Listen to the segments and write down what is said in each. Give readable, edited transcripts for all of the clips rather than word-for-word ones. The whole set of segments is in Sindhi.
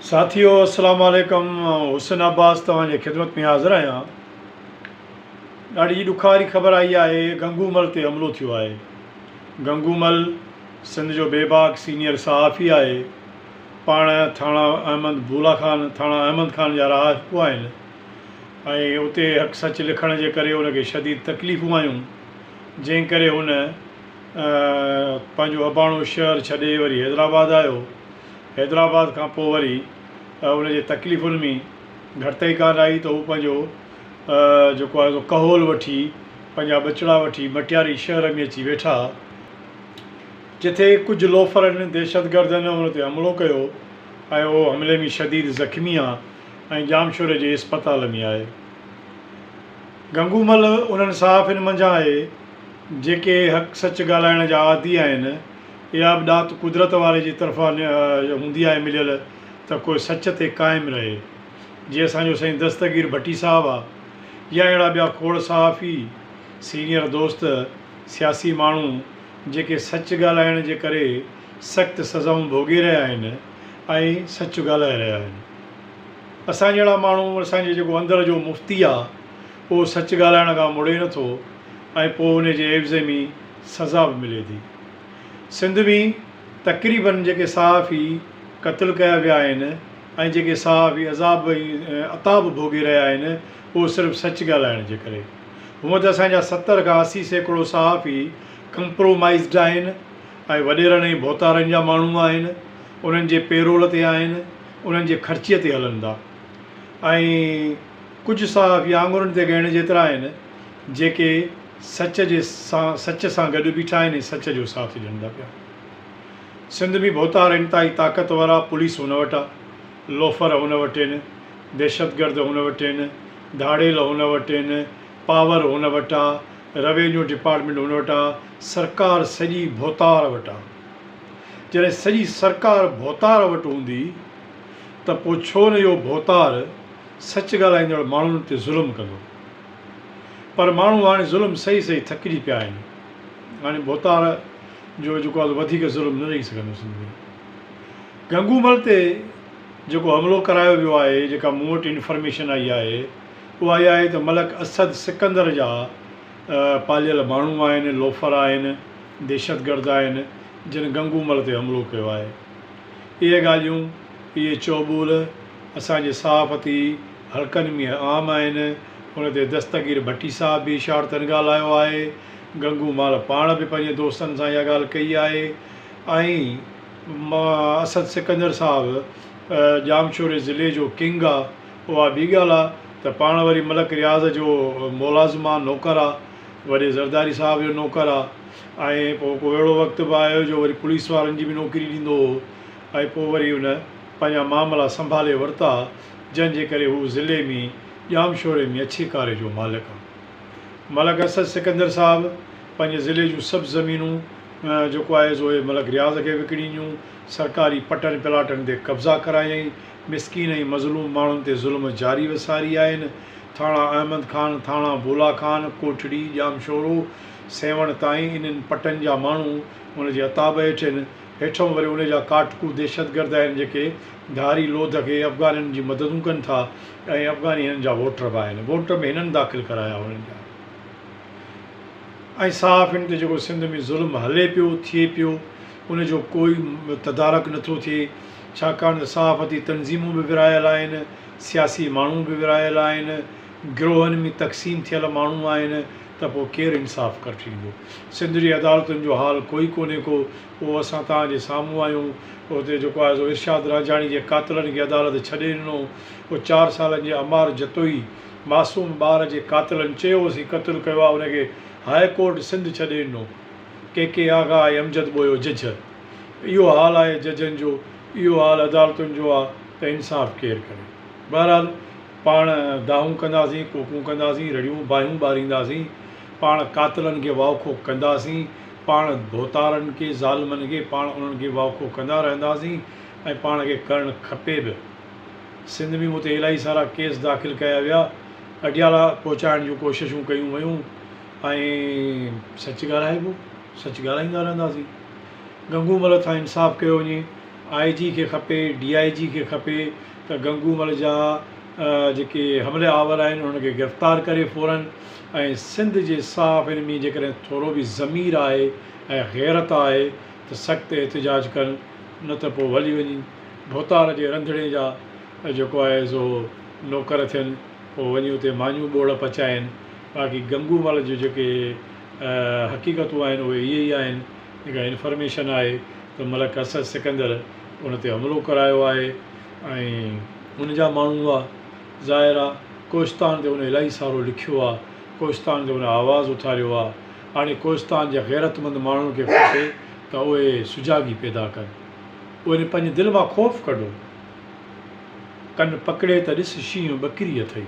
ساٿيو السلام عليڪم آئون حسن عباس توهان جي خدمت ۾ حاضر آهيان ڏاڍي ڏکاري خبر آئي آهي گنگو مل تي حملو ٿيو آهي گنگو مل سنڌ جو بيباڪ سينيئر صحافي آهي پاڻ ٿاڻا احمد بولا خان ٿاڻا احمد خان جا رهاڪو آهن ۽ اتي حق سچ لکڻ جي ڪري ان کي شديد تڪليفون آيون جنهن ڪري هن پنهنجو اباڻو شهر ڇڏي وري حيدرآباد آيو حيدرآباد کان پوء وري ان جي تڪليفن ۾ گهٽتائي ڪانه آئي ته هو پنهنجو جيڪو آهي سو ڪهول وٺي پنهنجا ٻچڙا وٺي مٽياري شهر ۾ اچي ويٺا، جتي ڪجهه لوفرن دهشتگردن ان تي حملو ڪيو ۽ اهو حملي ۾ شديد زخمي آ ۽ ڄامشوري جي اسپتال ۾ آهي. گنگو مل انهن صحافين منجهان آهي جيڪي حق سچ ڳالهائڻ جا عادي آهن. اها به ڏات قدرت واري جي طرفان هوندي آهي مليل ته ڪوئي سچ تي قائم رهي. جيئن اسان جو سائين دستگير ڀٽي صاحب آ يا اهڙا ٻيا کوڙ صحافي، سينيئر دوست، سياسي ماڻهو جيڪي سچ ڳالهائڻ جي ڪري سخت سزائون ڀوڳي رهيا آهن ۽ سچ ڳالهائي رهيا آهن. اسان جهڙا ماڻهو اسان جي جيڪو اندر جو مفتي آ اهو سچ ڳالهائڻ کان مڙي نٿو ۽ پوء ان جي عيوض ۾ سزا به ملي ٿي. سنڌ ۾ تقريبن جيڪي صحافي قتل ڪيا ويا آهن ۽ جيڪي صحافي عذاب ۽ عتاب ڀوڳي رهيا آهن اهو صرف سچ ڳالهائڻ جي ڪري. هونء ته اسان جا 70 کان 80% صحافي ڪمپرومائيزڊ آهن ۽ وڏيرن ۽ ڀوتارن جا ماڻهو آهن، انهن جي پيرول تي آهن، انهن جي خرچيء تي هلن ٿا ۽ ڪجهه صحافي آڱرين تي ڳڻڻ جيترا آهن جيڪي سچ جي سان سچ سان گڏ بيٺا آهن ۽ سچ جو ساٿ ڏين ٿا پيا. سنڌ ۾ ڀوتار انتهائي طاقتور آ، پوليس هن وٽ آ، لوفر هن وٽ هن، دهشتگرد هن وٽ هن، ڌاڙيل هن وٽ هن، پاور هن وٽ آ، روينيو ڊپارٽمينٽ هن وٽ آ، سرڪار سڄي ڀوتار وٽ آ. جڏهن سڄي سرڪار ڀوتار وٽ هوندي ته پوء ڇو نه اهو ڀوتار سچ ڳالهائيندڙ ماڻهن تي ظلم ڪندو. پر ماڻهو هاڻي ظلم سهي سهي ٿڪجي پيا آهن. هاڻي ڀوتار جو جيڪو آهي سو وڌيڪ ظلم نه رهي سگهندو سنڌ ۾. گنگو مل تي جيڪو حملو ڪرايو ويو آهي، جيڪا مون وٽ انفارميشن آئي آهي، اها اها آهي ته ملڪ اسد سڪندر جا پاليل ماڻهو آهن، لوفر آهن، دهشتگرد آهن، جن گنگو مل تي حملو ڪيو آهي. اهي ڳالهيون، اهي چؤٻول اسان جي صحافتي حلقن ۾ عام آهن. ان تي دستگير ڀٽي صاحب به اشارتن ڳالهايو آهي. گنگو مال پاڻ به پنهنجي دوستن سان اها ڳالهه ڪئي آهي ۽ اسد سڪندر صاحب ڄامشوري ضلعي جو ڪنگ آ. اها ٻي ڳالهه آ ته پاڻ وري ملڪ رياض جو ملازم آ، نوڪر آ، وڏي زرداري صاحب جو نوڪر آ ۽ پوء ڪو اهڙو وقت به آيو جو وري پوليس وارن جي به نوڪري ڏيندو هو ۽ پوء وري ان پنهنجا معاملا سنڀالي ورتا. جنهن جي ڪري هو ضلعي ۾ ڄامشوري ۾ اڇي ڪاري جو مالڪ آ. ملڪ اسد سڪندر صاحب پنهنجي ضلعي جون سڀ زمينون جيڪو آهي سو اهي ملڪ رياض کي وڪڻي ڏنيون، سرڪاري پٽن پلاٽن تي قبضا ڪرايائين، مسڪين ۽ مظلوم ماڻهن تي ظلم جاري و ساري آهن. ٿاڻا احمد خان، ٿاڻا بولا خان، ڪوٽڙي، ڄامشورو، سيوهڻ تائين انهن پٽن جا ماڻهو ان جي عتاب هيٺ آهن. هيٺئون وري ان جا ڪاٽڪو دهشتگرد آهن جيڪي ڌاري لوڌ کي افغانين جي مددون ڪن ٿا ۽ افغاني هنن جا ووٽر به آهن. ووٽ به هنن داخل ڪرايا هنن جا. ۽ صحافين تي جيڪو سنڌ ۾ ظلم هلي پيو ٿئي پيو ان جو ڪوئي تدارڪ نٿو ٿئي ڇاڪاڻ ته صحافتي تنظيمون به ورهايل آهن، سياسي ماڻهو به ورهايل آهن، گروهن ۾ تقسيم ٿيل ماڻهو آهن ته پوء ڪير انصاف ڪرٺيندو؟ سنڌ جي عدالتن جو حال ڪوئي ڪونهي ڪو، اهو اسان توهان جي سامهون آهيون، اتي جيڪو آهي سو ارشاد رانجهاڻي جي قاتلن کي عدالت ڇڏي ڏنو، اهو چار سالن جي عمار جتوئي معصوم ٻار جي قاتلن چيو اسين قتل ڪيو آهي ان کي هاء ڪورٽ سنڌ ڇڏي ڏنو، ڪي ڪي آغا ۽ امجد ٻوهيو جج، اهو حال آهي ججن جو، اهو حال عدالتن جو آهي ته انصاف ڪير ڪري؟ بهرحال پاڻ دانهون ڪنداسين، ڪوڪون ڪنداسين، رڙيون باهيون ٻارينداسين، پاڻ قاتلن کي واوکو ڪنداسين، پاڻ ڀوتارن کي، ظالمن کي، پاڻ انهن کي واوکو ڪندا رهنداسين ۽ پاڻ کي ڪرڻ کپي به. سنڌ ۾ مون تي الاهي سارا ڪيس داخل ڪيا ويا، اڊيالا پهچائڻ جون ڪوششون ڪيون ويون ۽ سچ ڳالهائبو، سچ ڳالهائيندا رهنداسين. گنگو مل هٿان انصاف ڪيو وڃي. آء جي کي کپي، ڊي I جي کي کپي ته گنگو مل جا جيڪي حملي آور آهن انهن کي گرفتار ڪري فورن ۽ سنڌ جي صحافين ۾ جيڪڏهن ٿورو به ضمير آهي ۽ غيرت آهي ته سخت احتجاج ڪن نه ته پوء ڀلي وڃي ڀوتار جي رنڌڻي جا جيڪو آهي سو نوڪر ٿين پوء وڃي اتي مانيون ٻوڙ پچائين باقي گنگو مل جون جيڪي حقيقتون آهن اهي اهي ئي آهن جيڪا انفارميشن آهي ته ملڪ اسد سڪندر ان تي حملو ڪرايو آهي ۽ ان جا ماڻهو هئا. ظاهر آ ڪوهستان تي ان الاهي سارو لکيو آ، ڪوهستان تي ان آواز اٿاريو آ. هاڻي ڪوهستان جي غيرتمند ماڻهن کي کپي ته اهي سجاڳي پيدا ڪن. اهي پنهنجي دل مان خوف ڪڍو. ڪن پڪڙي ته ڏس شينهن ٻڪري اٿئي.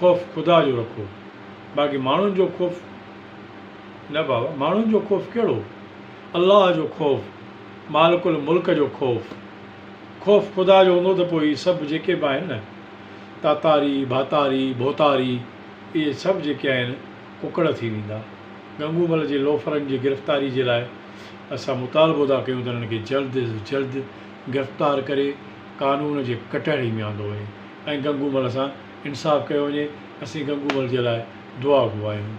خوف خدا جو رکو. باقي ماڻهن جو خوف نه بابا ماڻهن جو خوف ڪهڙو؟ الله جو خوف، مالڪ الملڪ جو خوف. خوف خدا جو هوندو ته پوء هي سڀ جيڪي به آهن نه تاتاري، ڀاتاري، ڀوتاري اهي سڀ جيڪي آهن ڪڪڙ ٿي ويندا. گنگومل جي لوفرن جي گرفتاري جي لاء اسان مطالبو ٿا ڪيون ته انهن کي جلد از جلد گرفتار ڪري قانون جي ڪٽهڙي ۾ آندو وڃي ۽ گنگومل سان انصاف ڪيو وڃي. اسين گنگومل جي لاء دعا گو آهيون.